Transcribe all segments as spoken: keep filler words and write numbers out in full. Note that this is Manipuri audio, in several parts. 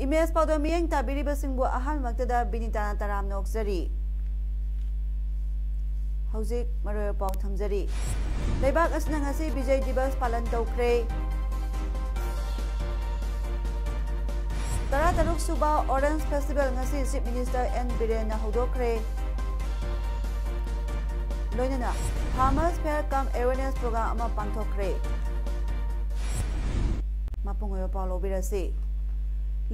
ꯏꯃꯦꯖ ꯄꯥꯎꯗ ꯃꯤꯠꯌꯦꯡ ꯇꯥꯕꯤꯔꯤꯕꯁꯤꯡꯕꯨ ꯑꯍꯥꯟꯕꯃꯛꯇꯗ ꯕꯤꯅꯤꯇꯥꯅ ꯇꯔꯥꯝꯅ ꯑꯣꯛꯆꯔꯤ꯫ ꯍꯧꯖꯤꯛ ꯃꯔꯨꯑꯣꯏꯕ ꯄꯥꯎ ꯊꯝꯖꯔꯤ꯫ ꯂꯩꯕꯥꯛ ꯑꯁꯤꯅ ꯉꯁꯤ ꯕꯤꯖꯌ ꯗꯤꯕꯁ ꯄꯥꯂꯟ ꯇꯧꯈ꯭ꯔꯦ꯫ ꯇꯔꯥꯇꯔꯨꯛ ꯁꯨꯕ ꯑꯣꯔꯦꯟꯖ ꯐꯦꯁꯇꯤꯚꯦꯜ ꯉꯁꯤ ꯆꯤꯐ ꯃꯤꯅꯤꯁꯇꯔ ꯑꯦꯟ ꯕꯤꯔꯦꯟꯅ ꯍꯧꯗꯣꯛꯈ꯭ꯔꯦ꯫ ꯂꯣꯏꯅꯅ ꯐꯥꯔꯃꯔꯁ ꯐꯦꯌꯔ ꯀꯝ ꯑꯦꯋꯦꯔꯅꯦꯁ ꯄ꯭ꯔꯣꯒ꯭ꯔꯥꯝ ꯑꯃ ꯄꯥꯡꯊꯣꯛꯈ꯭ꯔꯦ꯫ ꯃꯄꯨꯡ ꯑꯣꯏꯕ ꯄꯥꯎ ꯂꯧꯕꯤꯔꯁꯤ꯫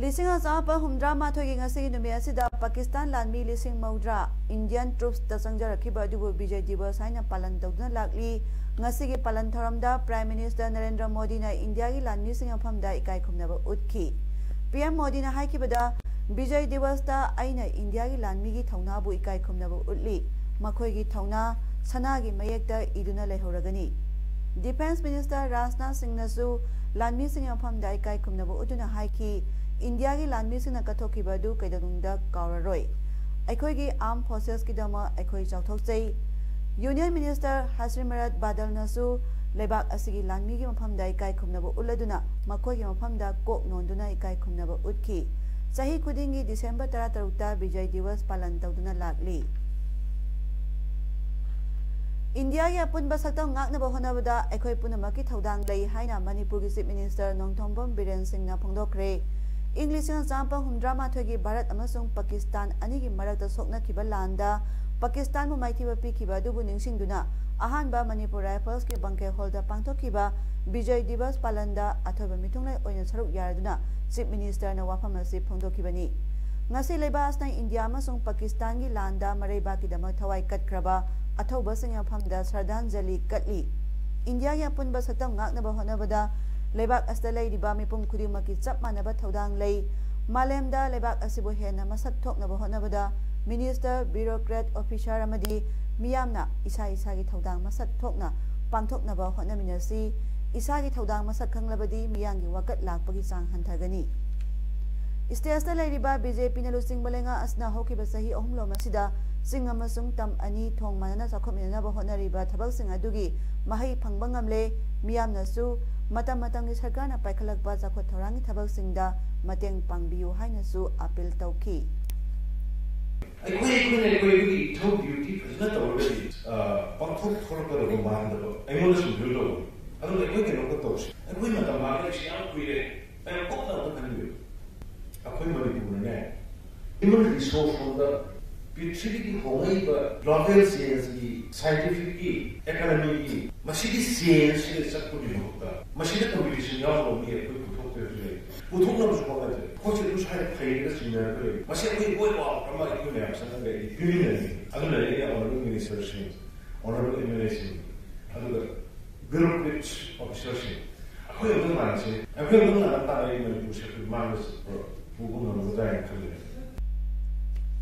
ꯂꯤꯁꯤꯡ ꯑꯃ ꯆꯃꯥꯄꯜ ꯍꯨꯝꯗ꯭ꯔꯥ ꯃꯥꯊꯣꯏꯒꯤ ꯉꯁꯤꯒꯤ ꯅꯨꯃꯤꯠ ꯑꯁꯤꯗ ꯄꯥꯀꯤꯁꯇꯥꯟ ꯂꯥꯟꯃꯤ ꯂꯤꯁꯤꯡ ꯃꯧꯗ꯭ꯔꯥ ꯏꯟꯗꯤꯌꯟ ꯇ꯭ꯔꯨꯞꯁꯇ ꯆꯪꯖꯔꯛꯈꯤꯕ ꯑꯗꯨꯕꯨ ꯕꯤꯖꯌ ꯗꯤꯕꯁ ꯍꯥꯏꯅ ꯄꯥꯂꯟ ꯇꯧꯗꯨꯅ ꯂꯥꯛꯂꯤ꯫ ꯉꯁꯤꯒꯤ ꯄꯥꯂꯟ ꯊꯧꯔꯝꯗ ꯄ꯭ꯔꯥꯏꯝ ꯃꯤꯅꯤꯁꯇꯔ ꯅꯔꯦꯟꯗ꯭ꯔ ꯃꯣꯗꯤꯅ ꯏꯟꯗꯤꯌꯥꯒꯤ ꯂꯥꯟꯃꯤꯁꯤꯡꯒꯤ ꯃꯐꯝꯗ ꯏꯀꯥꯏ ꯈꯨꯝꯅꯕ ꯎꯠꯈꯤ꯫ ꯄꯤ ꯑꯦꯝ ꯃꯣꯗꯤꯅ ꯍꯥꯏꯈꯤꯕꯗ, ꯕꯤꯖꯌ ꯗꯤꯕꯁꯇ ꯑꯩꯅ ꯏꯟꯗꯤꯌꯥꯒꯤ ꯂꯥꯟꯃꯤꯒꯤ ꯊꯧꯅꯥꯕꯨ ꯏꯀꯥꯏ ꯈꯨꯝꯅꯕ ꯎꯠꯂꯤ꯫ ꯃꯈꯣꯏꯒꯤ ꯊꯧꯅꯥ ꯁꯅꯥꯒꯤ ꯃꯌꯦꯛꯇ ꯏꯗꯨꯅ ꯂꯩꯍꯧꯔꯒꯅꯤ꯫ ꯗꯤꯐꯦꯟꯁ ꯃꯤꯅꯤꯁꯇꯔ ꯔꯥꯖꯅꯥꯊ ꯁꯤꯡꯅꯁꯨ ꯂꯥꯟꯃꯤꯁꯤꯡꯒꯤ ꯃꯐꯝꯗ ꯏꯀꯥꯏ ꯈꯨꯝꯅꯕ ꯎꯠꯇꯨꯅ ꯍꯥꯏꯈꯤ, "ꯏꯟꯗꯤꯌꯥꯒꯤ ꯂꯥꯟꯃꯤꯁꯤꯡꯅ ꯀꯠꯊꯣꯛꯈꯤꯕ ꯑꯗꯨ ꯀꯩꯗꯧꯅꯨꯡꯗ ꯀꯥꯎꯔꯔꯣꯏ꯫ ꯑꯩꯈꯣꯏꯒꯤ ꯑꯥꯔꯝ ꯐꯣꯔꯁꯦꯁꯀꯤꯗꯃꯛ ꯑꯩꯈꯣꯏ ꯆꯥꯎꯊꯣꯛꯆꯩ"꯫ ꯌꯨꯅꯤꯌꯟ ꯃꯤꯅꯤꯁꯇꯔ ꯍꯔꯁꯤꯃꯔꯠ ꯕꯥꯗꯜꯅꯁꯨ ꯂꯩꯕꯥꯛ ꯑꯁꯤꯒꯤ ꯂꯥꯟꯃꯤꯒꯤ ꯃꯐꯝꯗ ꯏꯀꯥꯏ ꯈꯨꯝꯅꯕ ꯎꯠꯂꯗꯨꯅ ꯃꯈꯣꯏꯒꯤ ꯃꯐꯝꯗ ꯀꯣꯛ ꯅꯣꯟꯗꯨꯅ ꯏꯀꯥꯏ ꯈꯨꯝꯅꯕ ꯎꯠꯈꯤ꯫ ꯆꯍꯤ ꯈꯨꯗꯤꯡꯒꯤ ꯗꯤꯁꯦꯝꯕꯔ ꯇꯔꯥꯇꯔꯨꯛꯇ ꯕꯤꯖꯌ ꯗꯤꯋꯁ ꯄꯥꯂꯟ ꯇꯧꯗꯨꯅ ꯂꯥꯛꯂꯤ꯫ ꯏꯟꯗꯤꯌꯥꯒꯤ ꯑꯄꯨꯟꯕ ꯁꯛꯇꯝ ꯉꯥꯛꯅꯕ ꯍꯣꯠꯅꯕꯗ ꯑꯩꯈꯣꯏ ꯄꯨꯝꯅꯃꯛꯀꯤ ꯊꯧꯗꯥꯡ ꯂꯩ ꯍꯥꯏꯅ ꯃꯅꯤꯄꯨꯔꯒꯤ ꯆꯤꯐ ꯃꯤꯅꯤꯁꯇꯔ ꯅꯣꯡꯊꯣꯝꯕꯝ ꯕꯤꯔꯦꯟ ꯁꯤꯡꯅ ꯐꯣꯡꯗꯣꯛꯈ꯭ꯔꯦ꯫ ꯏꯪ ꯂꯤꯁꯤꯡ ꯑꯃ ꯆꯃꯥꯄꯜ ꯍꯨꯝꯗ꯭ꯔꯥ ꯃꯥꯊꯣꯏꯒꯤ ꯚꯥꯔꯠ ꯑꯃꯁꯨꯡ ꯄꯥꯀꯤꯁꯇꯥꯟ ꯑꯅꯤꯒꯤ ꯃꯔꯛꯇ ꯁꯣꯛꯅꯈꯤꯕ ꯂꯥꯟꯗ ꯄꯥꯀꯤꯁꯇꯥꯟꯕꯨ ꯃꯥꯏꯊꯤꯕ ꯄꯤꯈꯤꯕ ꯑꯗꯨꯕꯨ ꯅꯤꯡꯁꯤꯡꯗꯨꯅ ꯑꯍꯥꯟꯕ ꯃꯅꯤꯄꯨꯔ ꯔꯥꯏꯐꯜꯁꯀꯤ ꯕꯪꯀꯦ ꯍꯣꯜꯗ ꯄꯥꯡꯊꯣꯛꯈꯤꯕ ꯕꯤꯖꯌ ꯗꯤꯕꯁ ꯄꯥꯂꯟꯗ ꯑꯊꯣꯏꯕ ꯃꯤꯊꯨꯡꯂꯦꯟ ꯑꯣꯏꯅ ꯁꯔꯨꯛ ꯌꯥꯔꯗꯨꯅ ꯆꯤꯐ ꯃꯤꯅꯤꯁꯇꯔꯅ ꯋꯥꯐꯝ ꯑꯁꯤ ꯐꯣꯡꯗꯣꯛꯈꯤꯕꯅꯤ꯫ ꯉꯁꯤ ꯂꯩꯕꯥꯛ ꯑꯁꯤꯅ ꯏꯟꯗꯤꯌꯥ ꯑꯃꯁꯨꯡ ꯄꯥꯀꯤꯁꯇꯥꯟꯒꯤ ꯂꯥꯟꯗ ꯃꯔꯩꯕꯥꯛꯀꯤꯗꯃꯛ ꯊꯋꯥꯏ ꯀꯠꯈ꯭ꯔꯕ ꯑꯊꯧꯕꯁꯤꯡꯒꯤ ꯃꯐꯝꯗ ꯁ꯭ꯔꯗꯥꯟꯖꯂꯤ ꯀꯠꯂꯤ꯫ ꯏꯟꯗꯤꯌꯥꯒꯤ ꯑꯄꯨꯟꯕ ꯁꯛꯇꯝ ꯉꯥꯛꯅꯕ ꯍꯣꯠꯅꯕꯗ ꯂꯩꯕꯥꯛ ꯑꯁꯤꯗ ꯂꯩꯔꯤꯕ ꯃꯤꯄꯨꯝ ꯈꯨꯗꯤꯡꯃꯛꯀꯤ ꯆꯞ ꯃꯥꯟꯅꯕ ꯊꯧꯗꯥꯡ ꯂꯩ꯫ ꯃꯥꯂꯦꯝꯗ ꯂꯩꯕꯥꯛ ꯑꯁꯤꯕꯨ ꯍꯦꯟꯅ ꯃꯁꯛ ꯊꯣꯛꯅꯕ ꯍꯣꯠꯅꯕꯗ minister, bureaucrat, officer ꯑꯃꯗꯤ ꯃꯤꯌꯥꯝꯅ ꯏꯁꯥ ꯏꯁꯥꯒꯤ ꯊꯧꯗꯥꯡ ꯃꯁꯛ ꯊꯣꯛꯅ ꯄꯥꯡꯊꯣꯛꯅꯕ ꯍꯣꯠꯅꯃꯤꯟꯅꯁꯤ꯫ ꯏꯁꯥꯒꯤ ꯊꯧꯗꯥꯡ ꯃꯁꯛ ꯈꯪꯂꯕꯗꯤ ꯃꯤꯌꯥꯝꯒꯤ ꯋꯥꯀꯠ ꯂꯥꯛꯄꯒꯤ ꯆꯥꯡ ꯍꯟꯊꯒꯅꯤ꯫ States ꯇ ꯂꯩꯔꯤꯕ BJP ꯅ ꯂꯨꯆꯤꯡꯕ ꯂꯩꯉꯥꯛ ꯑꯁꯤꯅ ꯍꯧꯈꯤꯕ ꯆꯍꯤ ꯑꯍꯨꯝꯂꯣꯝ ꯑꯁꯤꯗ ꯆꯤꯡ ꯑꯃꯁꯨꯡ ꯇꯝ ꯑꯅꯤ ꯊꯣꯡ ꯃꯥꯟꯅꯅ ꯆꯥꯎꯈꯠꯃꯤꯟꯅꯅꯕ ꯍꯣꯠꯅꯔꯤꯕ ꯊꯕꯛꯁꯤꯡ ꯑꯗꯨꯒꯤ ꯃꯍꯩ ꯐꯪꯕ ꯉꯝꯂꯦ꯫ ꯃꯤꯌꯥꯝꯅꯁꯨ ꯃꯇꯝ ꯃꯇꯝꯒꯤ ꯁꯔꯀꯥꯔꯅ ꯄꯥꯏꯈꯠꯂꯛꯄ ꯆꯥꯎꯈꯠ ꯊꯧꯔꯥꯡꯒꯤ ꯊꯕꯛꯁꯤꯡꯗ ꯃꯇꯦꯡ ꯄꯥꯡꯕꯤꯌꯨ ꯍꯥꯏꯅꯁꯨ appeal ꯇꯧꯈꯤ꯫ ꯑꯩꯈꯣꯏ ꯑꯩꯈꯣꯏꯅ ꯑꯩꯈꯣꯏ ꯑꯩꯈꯣꯏꯒꯤ ꯏꯊꯧ duty ꯐꯖꯅ ꯇꯧꯔꯒꯗꯤ ꯄꯥꯡꯊꯣꯛ ꯊꯣꯛꯂꯛꯀꯗꯕ ꯃꯥꯟꯗꯕ ꯑꯩꯉꯣꯟꯗ ꯁꯨꯝ feel ꯇꯧꯕ꯫ ꯑꯗꯨꯅ ꯑꯩꯈꯣꯏ ꯀꯩꯅꯣꯝꯇ ꯇꯧꯁꯤ꯫ ꯑꯩꯈꯣꯏ ꯃꯇꯝ ꯃꯥꯡꯉꯩꯁꯤ ꯌꯥꯝ ꯀꯨꯏꯔꯦ꯫ ꯃꯌꯥꯝ ꯀꯨꯞꯅ ꯑꯝꯇ ꯈꯟꯕꯤꯌꯨ꯫ ꯑꯩꯈꯣꯏ ꯃꯅꯤꯄꯨꯔꯅꯅꯦ, human resource ꯔꯣꯝꯗ ꯄ꯭ꯔꯤꯊꯤꯕꯤꯒꯤ ꯍꯣꯡꯂꯛꯏꯕ global change ꯀꯤ, scientific ꯀꯤ, economy ꯒꯤ ꯃꯁꯤꯒꯤ change ꯁꯤꯗ ꯆꯠꯄꯒꯤ ꯃꯍꯨꯠꯇ ꯃꯁꯤꯗ competition ꯌꯥꯎꯅꯕ ꯃꯤ ꯑꯩꯈꯣꯏ ꯄꯨꯊꯣꯛꯇꯣꯏꯁꯨ ꯂꯩ꯫ ꯄꯨꯊꯣꯛꯅꯕꯁꯨ ꯍꯣꯠꯅꯗꯦ꯫ ꯑꯩꯈꯣꯏꯁꯦ ꯑꯗꯨ ꯁ꯭ꯋꯥꯏꯗ ꯐꯩꯔꯒ ꯆꯤꯡꯅꯔꯒ ꯂꯩ꯫ ꯃꯁꯤ ꯑꯩꯈꯣꯏ ꯏꯀꯣꯏ ꯄꯥꯎ ꯑꯃ ꯑꯩꯈꯣꯏ ꯃꯌꯥꯝ ꯆꯪꯉꯒ ꯑꯩꯗꯤ ꯄꯤꯃꯤꯟꯅꯅꯤꯡꯉꯤ꯫ ꯑꯗꯨꯅ ꯑꯩꯅ honourable minister ꯁꯤꯡ, honourable MLA ꯁꯤꯡ, ꯑꯗꯨꯒ bureaucrat officer ꯁꯤꯡ, ꯑꯩꯈꯣꯏ ꯑꯃꯨꯛ ꯃꯥꯟꯅꯁꯦ꯫ ꯑꯩꯈꯣꯏ ꯑꯃꯨꯛ ꯃꯥꯟꯅ ꯇꯥꯔꯒꯗꯤ ꯃꯅꯤꯄꯨꯔꯁꯦ ꯑꯩꯈꯣꯏ ꯃꯥꯡꯗ ꯆꯠꯄ ꯄꯨꯕ ꯉꯝꯒꯗ꯭ꯔꯥ ꯍꯥꯏꯅ ꯈꯜꯂꯤ꯫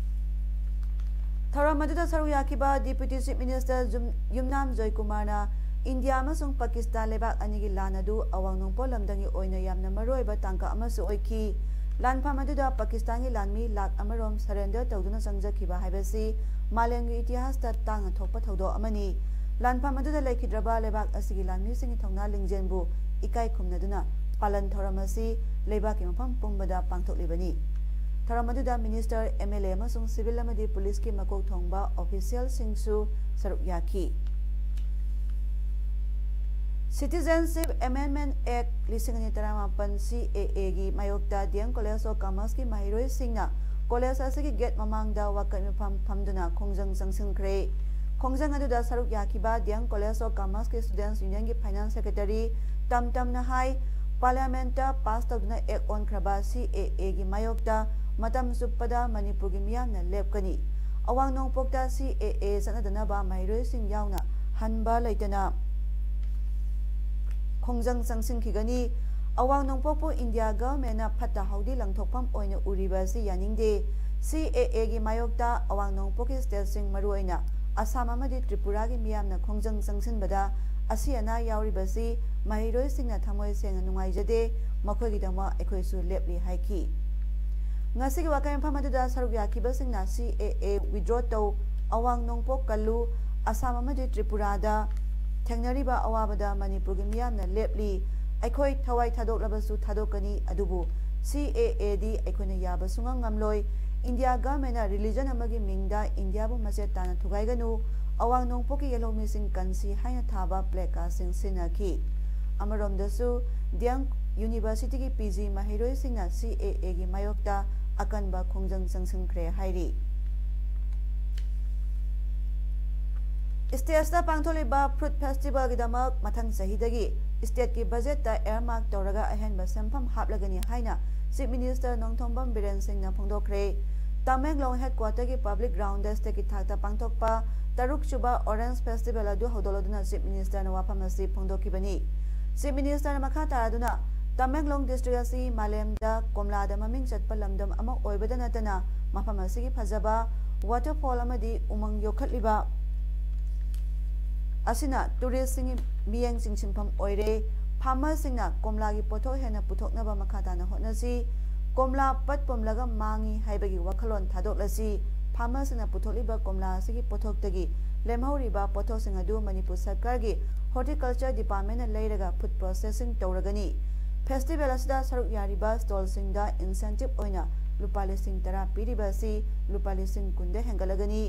ꯊꯧꯔꯝ ꯑꯗꯨꯗ ꯁꯔꯨꯛ ꯌꯥꯈꯤꯕ Deputy Chief Minister ꯖꯨꯝ-, ꯌꯨꯝꯅꯥꯝ ꯖꯣꯏꯀꯨꯃꯥꯔꯅ ꯏꯟꯗꯤꯌꯥ ꯑꯃꯁꯨꯡ ꯄꯥꯀꯤꯁꯇꯥꯟ ꯂꯩꯕꯥꯛ ꯑꯅꯤꯒꯤ ꯂꯥꯟ ꯑꯗꯨ ꯑꯋꯥꯡ ꯅꯣꯡꯄꯣꯛ ꯂꯝꯗꯝꯒꯤ ꯑꯣꯏꯅ ꯌꯥꯝꯅ ꯃꯔꯨꯑꯣꯏꯕ ꯇꯥꯡꯀꯛ ꯑꯃꯁꯨ ꯑꯣꯏꯈꯤ꯫ ꯂꯥꯟꯐꯝ ꯑꯗꯨꯗ ꯄꯥꯀꯤꯁꯇꯥꯟꯒꯤ ꯂꯥꯟꯃꯤ ꯂꯥꯈ ꯑꯃꯔꯣꯝ surrender ꯇꯧꯗꯨꯅ ꯆꯪꯖꯈꯤꯕ ꯍꯥꯏꯕꯁꯤ ꯃꯥꯂꯦꯝꯒꯤ ꯏꯇꯤꯍꯥꯁꯇ ꯇꯥꯡꯅ ꯊꯣꯛꯄ ꯊꯧꯗꯣꯛ ꯑꯃꯅꯤ꯫ ꯂꯥꯟꯐꯝ ꯑꯗꯨꯗ ꯂꯩꯈꯤꯗ꯭ꯔꯕ ꯂꯩꯕꯥꯛ ꯑꯁꯤꯒꯤ ꯂꯥꯟꯃꯤꯁꯤꯡꯒꯤ ꯊꯧꯅꯥ ꯂꯤꯡꯖꯦꯜꯕꯨ ꯏꯀꯥꯏ ꯈꯨꯝꯅꯗꯨꯅ ꯄꯥꯂꯟ ꯊꯧꯔꯝ ꯑꯁꯤ ꯂꯩꯕꯥꯛꯀꯤ ꯃꯐꯝ ꯄꯨꯝꯕꯗ ꯄꯥꯡꯊꯣꯛꯂꯤꯕꯅꯤ꯫ ꯊꯧꯔꯝ ꯑꯗꯨꯗ minister, MLA ꯑꯃꯁꯨꯡ civil ꯑꯃꯗꯤ police ꯀꯤ ꯃꯀꯣꯛ ꯊꯣꯡꯕ official ꯁꯤꯡꯁꯨ ꯁꯔꯨꯛ ꯌꯥꯈꯤ꯫ Citizenship Amendment Act ꯂꯤꯁꯤꯡ ꯑꯅꯤ ꯇꯔꯥꯃꯥꯄꯟ, CAA ꯒꯤ ꯃꯥꯌꯣꯛꯇ D M College of Commerce ꯀꯤ ꯃꯍꯩꯔꯣꯏꯁꯤꯡꯅ college ꯑꯁꯤꯒꯤ gate ꯃꯃꯥꯡꯗ ꯋꯥꯀꯠ ꯃꯤꯐꯝ ꯐꯝꯗꯨꯅ ꯈꯣꯡꯖꯪ ꯆꯪꯁꯤꯟꯈ꯭ꯔꯦ꯫ ꯈꯣꯡꯖꯪ ꯑꯗꯨꯗ ꯁꯔꯨꯛ ꯌꯥꯈꯤꯕ D M College of Commerce ꯀꯤ Students Union ꯒꯤ Finance Secretary ꯇꯝ ꯇꯝꯅ ꯍꯥꯏ, Parliament ꯇ pass ꯇꯧꯗꯨꯅ act ꯑꯣꯟꯈ꯭ꯔꯕ CAA ꯒꯤ ꯃꯥꯌꯣꯛꯇ ꯃꯇꯝ ꯆꯨꯞꯄꯗ ꯃꯅꯤꯄꯨꯔꯒꯤ ꯃꯤꯌꯥꯝꯅ ꯂꯦꯞꯀꯅꯤ꯫ ꯑꯋꯥꯡ ꯅꯣꯡꯄꯣꯛꯇ CAA ꯆꯠꯅꯗꯅꯕ ꯃꯍꯩꯔꯣꯏꯁꯤꯡ ꯌꯥꯎꯅ ꯍꯟꯕ ꯂꯩꯇꯅ ꯈꯣꯡꯖꯪ ꯆꯪꯁꯤꯟꯈꯤꯒꯅꯤ꯫ ꯑꯋꯥꯡ ꯅꯣꯡꯄꯣꯛꯄꯨ ꯏꯟꯗꯤꯌꯥ ꯒꯚꯔꯟꯃꯦꯟꯅ ꯐꯠꯇ ꯍꯥꯎꯗꯤ ꯂꯪꯊꯣꯛꯐꯝ ꯑꯣꯏꯅ ꯎꯔꯤꯕ ꯑꯁꯤ ꯌꯥꯅꯤꯡꯗꯦ꯫ ꯁꯤ ꯑꯦ ꯑꯦꯒꯤ ꯃꯥꯌꯣꯛꯇ ꯑꯋꯥꯡ ꯅꯣꯡꯄꯣꯛꯀꯤ ꯁ꯭ꯇꯦꯠꯁꯤꯡ, ꯃꯔꯨꯑꯣꯏꯅ ꯑꯁꯥꯝ ꯑꯃꯗꯤ ꯇ꯭ꯔꯤꯄꯨꯔꯥꯒꯤ ꯃꯤꯌꯥꯝꯅ ꯈꯣꯡꯖꯪ ꯆꯪꯁꯤꯟꯕꯗ ꯑꯁꯤ ꯑꯅꯥ ꯌꯥꯎꯔꯤꯕꯁꯤ ꯃꯍꯩꯔꯣꯏꯁꯤꯡꯅ ꯊꯃꯣꯏ ꯁꯦꯡꯅ ꯅꯨꯡꯉꯥꯏꯖꯗꯦ, ꯃꯈꯣꯏꯒꯤꯗꯃꯛ ꯑꯩꯈꯣꯏꯁꯨ ꯂꯦꯞꯂꯤ ꯍꯥꯏꯈꯤ꯫ ꯉꯁꯤꯒꯤ ꯋꯥꯀꯠ ꯃꯤꯐꯝ ꯑꯗꯨꯗ ꯁꯔꯨꯛ ꯌꯥꯈꯤꯕꯁꯤꯡꯅ ꯁꯤ ꯑꯦ ꯑꯦ ꯋꯤꯗ꯭ꯔꯣ ꯇꯧ, ꯑꯋꯥꯡ ꯅꯣꯡꯄꯣꯛ ꯀꯜꯂꯨ, ꯑꯁꯥꯝ ꯑꯃꯗꯤ ꯇ꯭ꯔꯤꯄꯨꯔꯥꯗ ꯊꯦꯡꯅꯔꯤꯕ ꯑꯋꯥꯕꯗ ꯃꯅꯤꯄꯨꯔꯒꯤ ꯃꯤꯌꯥꯝꯅ ꯂꯦꯞꯂꯤ꯫ ꯑꯩꯈꯣꯏ ꯊꯋꯥꯏ ꯊꯥꯗꯣꯛꯂꯕꯁꯨ ꯊꯥꯗꯣꯛꯀꯅꯤ, ꯑꯗꯨꯕꯨ ꯁꯤ ꯑꯦ ꯑꯦꯗꯤ ꯑꯩꯈꯣꯏꯅ ꯌꯥꯕ ꯁꯨꯡꯉꯝ ꯉꯝꯂꯣꯏ꯫ ꯏꯟꯗꯤꯌꯥ ꯒꯚꯔꯟꯃꯦꯟꯅ ꯔꯤꯂꯤꯖꯟ ꯑꯃꯒꯤ ꯃꯤꯡꯗ ꯏꯟꯗꯤꯌꯥꯕꯨ ꯃꯆꯦꯠ ꯇꯥꯅ ꯊꯨꯒꯥꯏꯒꯅꯨ꯫ ꯑꯋꯥꯡ ꯅꯣꯡꯄꯣꯛꯀꯤ ꯌꯦꯜꯍꯧꯃꯤꯁꯤꯡ ꯀꯟꯁꯤ ꯍꯥꯏꯅ ꯊꯥꯕ ꯄ꯭ꯂꯦꯀꯥꯔꯗꯁꯤꯡ ꯁꯤꯖꯤꯟꯅꯈꯤ꯫ ꯑꯃꯔꯣꯝꯗꯁꯨ, ꯗꯤꯌꯪ ꯌꯨꯅꯤꯚꯔꯁꯤꯇꯤꯒꯤ ꯄꯤ ꯖꯤ ꯃꯍꯩꯔꯣꯏꯁꯤꯡꯅ ꯁꯤ ꯑꯦ ꯑꯦꯒꯤ ꯃꯥꯌꯣꯛꯇ ꯑꯀꯟꯕ ꯈꯣꯡꯖꯪ ꯆꯪꯁꯤꯟꯈ꯭ꯔꯦ ꯍꯥꯏꯔꯤ꯫ ꯁ꯭ꯇꯦꯠꯁꯇ ꯄꯥꯡꯊꯣꯛꯂꯤꯕ ꯐ꯭ꯔꯨꯠ ꯐꯦꯁꯇꯤꯚꯦꯜꯒꯤꯗꯃꯛ ꯃꯊꯪ ꯆꯍꯤꯗꯒꯤ ꯁ꯭ꯇꯦꯠꯀꯤ ꯕꯖꯦꯠꯇ ꯏꯌꯥꯔꯃꯥꯔꯛ ꯇꯧꯔꯒ ꯑꯍꯦꯟꯕ ꯁꯦꯟꯐꯝ ꯍꯥꯞꯂꯒꯅꯤ ꯍꯥꯏꯅ ꯆꯤꯐ ꯃꯤꯅꯤꯁꯇꯔ ꯅꯣꯡꯊꯣꯝꯕꯝ ꯕꯤꯔꯦꯟ ꯁꯤꯡꯅ ꯐꯣꯡꯗꯣꯛꯈ꯭ꯔꯦ꯫ ꯇꯃꯦꯡꯂꯣꯡ ꯍꯦꯗꯀ꯭ꯋꯥꯇꯔꯒꯤ ꯄꯕ꯭ꯂꯤꯛ ꯒ꯭ꯔꯥꯎꯟꯗ ꯁ꯭ꯇꯦꯠꯀꯤ ꯊꯥꯛꯇ ꯄꯥꯡꯊꯣꯛꯄ ꯇꯔꯨꯛꯁꯨꯕ ꯑꯣꯔꯦꯟꯖ ꯐꯦꯁꯇꯤꯚꯦꯜ ꯑꯗꯨ ꯍꯧꯗꯣꯛꯂꯗꯨꯅ ꯆꯤꯐ ꯃꯤꯅꯤꯁꯇꯔꯅ ꯋꯥꯐꯝ ꯑꯁꯤ ꯐꯣꯡꯗꯣꯛꯈꯤꯕꯅꯤ꯫ ꯆꯤꯐ ꯃꯤꯅꯤꯁꯇꯔꯅ ꯃꯈꯥ ꯇꯥꯔꯗꯨꯅ, ꯇꯃꯦꯡꯂꯣꯡ ꯗꯤꯁꯇ꯭ꯔꯤꯛ ꯑꯁꯤ ꯃꯥꯂꯦꯝꯗ ꯀꯣꯝꯂꯥꯗ ꯃꯃꯤꯡ ꯆꯠꯄ ꯂꯝꯗꯝ ꯑꯃ ꯑꯣꯏꯕꯗ ꯅꯠꯇꯅ, ꯃꯐꯝ ꯑꯁꯤꯒꯤ ꯐꯖꯕ ꯋꯥꯇꯔꯐꯣꯜ ꯑꯃꯗꯤ ꯎꯃꯪ ꯌꯣꯛꯈꯠꯂꯤꯕ ꯑꯁꯤꯅ ꯇꯨꯔꯤꯁꯁꯤꯡꯒꯤ ꯃꯤꯠꯌꯦꯡ ꯆꯤꯡꯁꯤꯟꯐꯝ ꯑꯣꯏꯔꯦ꯫ ꯐꯥꯔꯃꯔꯁꯤꯡꯅ ꯀꯣꯝꯂꯥꯒꯤ ꯄꯣꯠꯊꯣꯛ ꯍꯦꯟꯅ ꯄꯨꯊꯣꯛꯅꯕ ꯃꯈꯥ ꯇꯥꯅ ꯍꯣꯠꯅꯁꯤ꯫ ꯀꯣꯝꯂꯥ ꯄꯠ ꯄꯨꯝꯂꯒ ꯃꯥꯡꯏ ꯍꯥꯏꯕꯒꯤ ꯋꯥꯈꯜꯂꯣꯟ ꯊꯥꯗꯣꯛꯂꯁꯤ꯫ ꯐꯥꯔꯃꯔꯁꯤꯡꯅ ꯄꯨꯊꯣꯛꯂꯤꯕ ꯀꯣꯝꯂꯥ ꯑꯁꯤꯒꯤ ꯄꯣꯠꯊꯣꯛꯇꯒꯤ ꯂꯦꯝꯍꯧꯔꯤꯕ ꯄꯣꯠꯊꯣꯛꯁꯤꯡ ꯑꯗꯨ ꯃꯅꯤꯄꯨꯔ ꯁꯔꯀꯥꯔꯒꯤ ꯍꯣꯔꯇꯤꯀꯜꯆꯔ ꯗꯤꯄꯥꯔꯠꯃꯦꯟꯅ ꯂꯩꯔꯒ ꯐꯨꯗ ꯄ꯭ꯔꯣꯁꯦꯁꯤꯡ ꯇꯧꯔꯒꯅꯤ꯫ ꯐꯦꯁꯇꯤꯚꯦꯜ ꯑꯁꯤꯗ ꯁꯔꯨꯛ ꯌꯥꯔꯤꯕ ꯁ꯭ꯇꯣꯜꯁꯤꯡꯗ ꯏꯟꯁꯦꯟꯇꯤꯚ ꯑꯣꯏꯅ ꯂꯨꯄꯥ ꯂꯤꯁꯤꯡ ꯇꯔꯥ ꯄꯤꯔꯤꯕ ꯑꯁꯤ ꯂꯨꯄꯥ ꯂꯤꯁꯤꯡ ꯀꯨꯟꯗ ꯍꯦꯟꯒꯠꯂꯒꯅꯤ꯫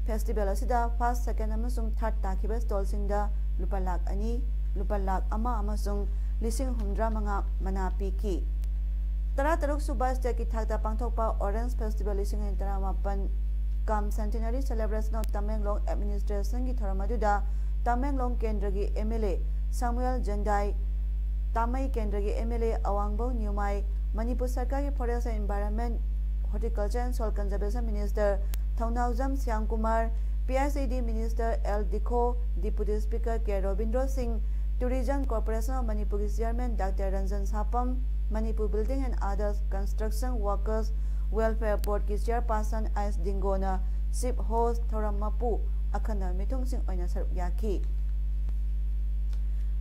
ꯐꯦꯁꯇꯤꯚꯦꯜ ꯑꯁꯤꯗ ꯐꯥꯔꯁ, ꯁꯦꯀꯦꯟ ꯑꯃꯁꯨꯡ ꯊꯥꯔꯗ ꯇꯥꯈꯤꯕ ꯁ꯭ꯇꯣꯜꯁꯤꯡꯗ ꯂꯨꯄꯥ ꯂꯥꯈ ꯑꯅꯤ, ꯂꯨꯄꯥ ꯂꯥꯈ ꯑꯃ ꯑꯃꯁꯨꯡ ꯂꯤꯁꯤꯡ ꯍꯨꯝꯗ꯭ꯔꯥ ꯃꯉꯥ ꯃꯅꯥ ꯄꯤꯈꯤ꯫ ꯇꯔꯥꯇꯔꯨꯛ ꯁꯨꯕ ꯁ꯭ꯇꯦꯠꯀꯤ ꯊꯥꯛꯇ ꯄꯥꯡꯊꯣꯛꯄ ꯑꯣꯔꯦꯟꯖ ꯐꯦꯁꯇꯤꯚꯦꯜ ꯂꯤꯁꯤꯡ ꯑꯅꯤ ꯇꯔꯥꯃꯥꯄꯟ cum Centenary Celebration of Tamenglong Administrationꯒꯤ ꯊꯧꯔꯝ ꯑꯗꯨꯗ ꯇꯃꯦꯡꯂꯣꯡ ꯀꯦꯟꯗ꯭ꯔꯒꯤ ꯑꯦꯝ ꯑꯦꯜ ꯑꯦ ꯁꯥꯃꯨꯑꯦꯜ ꯖꯟꯗꯥꯏ, ꯇꯥꯃꯩ ꯀꯦꯟꯗ꯭ꯔꯒꯤ M L A Awangbow Newmai, Manipur ꯁꯔꯀꯥꯔꯒꯤ Forest and Environment, Horticulture and Soil Conservation Minister Thounaojam Shyamkumar, P H E D Minister L ꯗꯤꯈꯣ, Deputy Speaker K Robindro Singh, Tourism Corporation of Manipur ꯒꯤ Chairman Doctor Ranjan Sapam, Manipur Building and Others Construction Workers Welfare Board ꯀꯤ Chairperson ꯑꯥꯏꯁ ꯗꯤꯡꯒꯣꯅ Chief Host ꯊꯧꯔꯝ ꯃꯄꯨ ꯑꯈꯟꯅ ꯃꯤꯊꯨꯡꯁꯤꯡ ꯑꯣꯏꯅ ꯁꯔꯨꯛ ꯌꯥꯈꯤ꯫